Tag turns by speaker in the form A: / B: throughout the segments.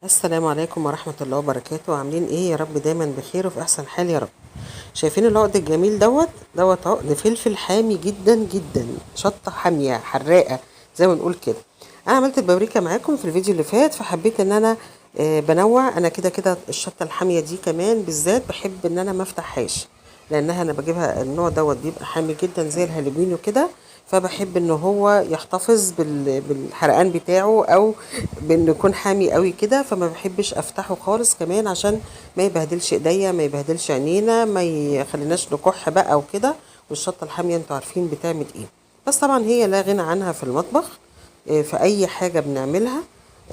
A: السلام عليكم ورحمة الله وبركاته. عاملين ايه؟ يا رب دايما بخير وفي احسن حال يا رب. شايفين العقد الجميل دوت دوت؟ عقد فلفل حامي جدا جدا، شطة حامية حراقة زي ما نقول كده. انا عملت البابريكا معاكم في الفيديو اللي فات، فحبيت ان انا بنوع. انا كده كده الشطة الحامية دي كمان بالذات بحب ان انا ما افتحهاش، لانها انا بجيبها النوع دوت بيبقى حامي جدا زي الهالوبينو كده، فبحب ان هو يحتفظ بالحرقان بتاعه او بانه يكون حامي قوي كده، فما بحبش افتحه خالص كمان عشان ما يبهدلش ايديا، ما يبهدلش عينينا، ما يخليناش نكح بقى وكده. والشطه الحامية انتوا عارفين بتعمل ايه، بس طبعا هي لا غنى عنها في المطبخ، في اي حاجة بنعملها.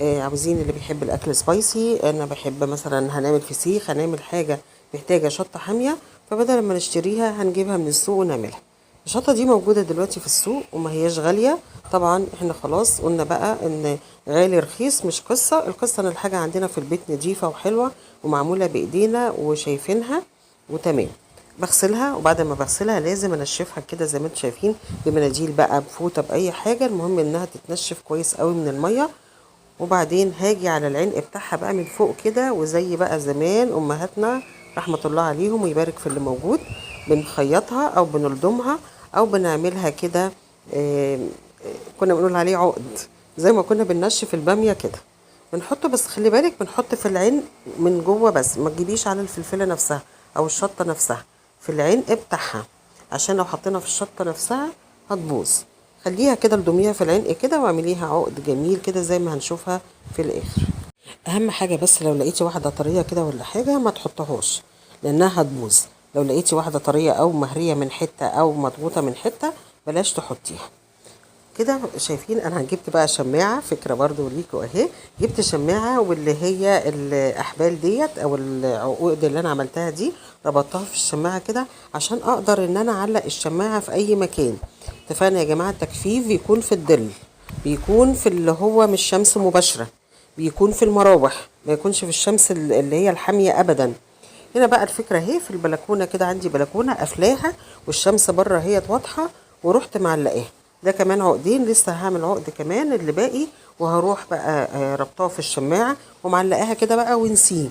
A: عاوزين اللي بيحب الاكل spicy، انا بحب مثلا هنعمل فسيخ، هنعمل حاجة محتاجه شطه حامية، فبدل ما نشتريها هنجيبها من السوق ونعملها. الشطه دي موجودة دلوقتي في السوق وما هياش غالية. طبعا احنا خلاص قلنا بقى ان غالي رخيص مش قصة، القصة ان الحاجة عندنا في البيت نظيفة وحلوه ومعموله بايدينا وشايفينها وتمام. بغسلها، وبعد ما بغسلها لازم انشفها كده زي ما انتم شايفين بمناديل بقى، بفوطه، باي حاجة، المهم انها تتنشف كويس قوي من المية. وبعدين هاجي على العنق بتاعها بقى من فوق كده، وزي بقى زمان امهاتنا رحمه الله عليهم ويبارك في اللي موجود، بنخيطها او بنلضمها او بنعملها كده، كنا بنقول عليه عقد، زي ما كنا بننشف الباميه كده بنحطه. بس خلي بالك بنحط في العين من جوه بس، ما تجيبيش على الفلفله نفسها او الشطه نفسها، في العنق بتاعها، عشان لو حطينا في الشطه نفسها هتبوظ. خليها كده، لضميها في العنق كده واعمليها عقد جميل كده زي ما هنشوفها في الاخر. اهم حاجة بس لو لقيتي واحدة طرية كده ولا حاجة ما تحطهاش لانها هتبوظ. لو لقيتي واحدة طرية او مهريه من حتة او مضغوطه من حتة بلاش تحطيها كده. شايفين انا جبت بقى شماعة، فكرة برضو ليكوا اهي، جبت شماعة واللي هي الاحبال ديت او العقود اللي انا عملتها دي ربطتها في الشماعه كده عشان اقدر ان انا اعلق الشماعه في اي مكان. اتفقنا يا جماعة، التجفيف بيكون في الظل، بيكون في اللي هو مش شمس مباشرة، بيكون في المراوح، ما يكونش في الشمس اللي هي الحامية ابدا. هنا بقى الفكرة اهي في البلكونه كده، عندي بلكونة قافلاها والشمس بره هي واضحة، ورحت معلقاها. ده كمان عقدين، لسه هعمل عقد كمان اللي باقي، وهروح بقى ربطاه في الشماعه ومعلقاها كده بقى ونسيه.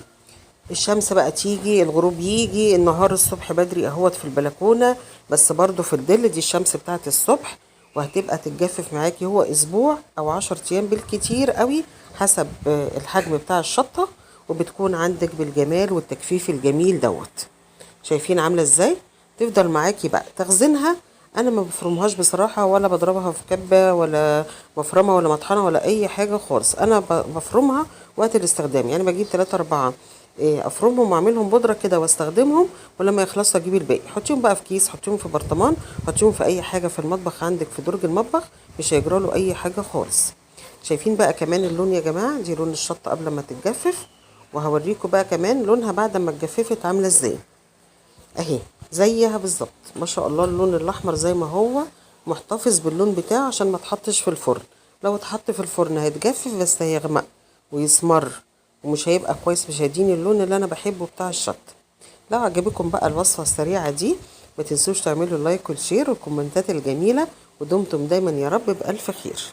A: الشمس بقى تيجي، الغروب يجي، النهار الصبح بدري اهوت في البلكونه، بس برضو في الظل، دي الشمس بتاعت الصبح، وهتبقى تتجفف معاكي. هو اسبوع او 10 ايام بالكتير قوي حسب الحجم بتاع الشطه، وبتكون عندك بالجمال والتجفيف الجميل دوت. شايفين عامله ازاي؟ تفضل معاكي بقى تخزينها. انا ما بفرمهاش بصراحة، ولا بضربها في كبه ولا مفرمه ولا مطحنه ولا اي حاجة خالص. انا بفرمها وقت الاستخدام، يعني بجيب 3 4 افرمهم واعملهم بودره كده واستخدمهم، ولما يخلصوا اجيب الباقي. حطيهم بقى في كيس، حطيهم في برطمان، حطيهم في اي حاجة في المطبخ عندك، في درج المطبخ، مش هيجراله اي حاجة خالص. شايفين بقى كمان اللون يا جماعة؟ دي لون الشطه قبل ما تتجفف، وهوريكم بقى كمان لونها بعد ما اتجففت عامله ازاي. اهي زيها بالظبط ما شاء الله، اللون الاحمر زي ما هو محتفظ باللون بتاعه عشان ما تحطش في الفرن. لو اتحط في الفرن هيتجفف بس هيغمق ويسمر ومش هيبقى كويس، مش هيديني اللون اللي انا بحبه بتاع الشطه. لو عجبكم بقى الوصفة السريعة دي ما تنسوش تعملوا like وال share والكومنتات الجميلة، ودمتم دايما يا رب بالف خير.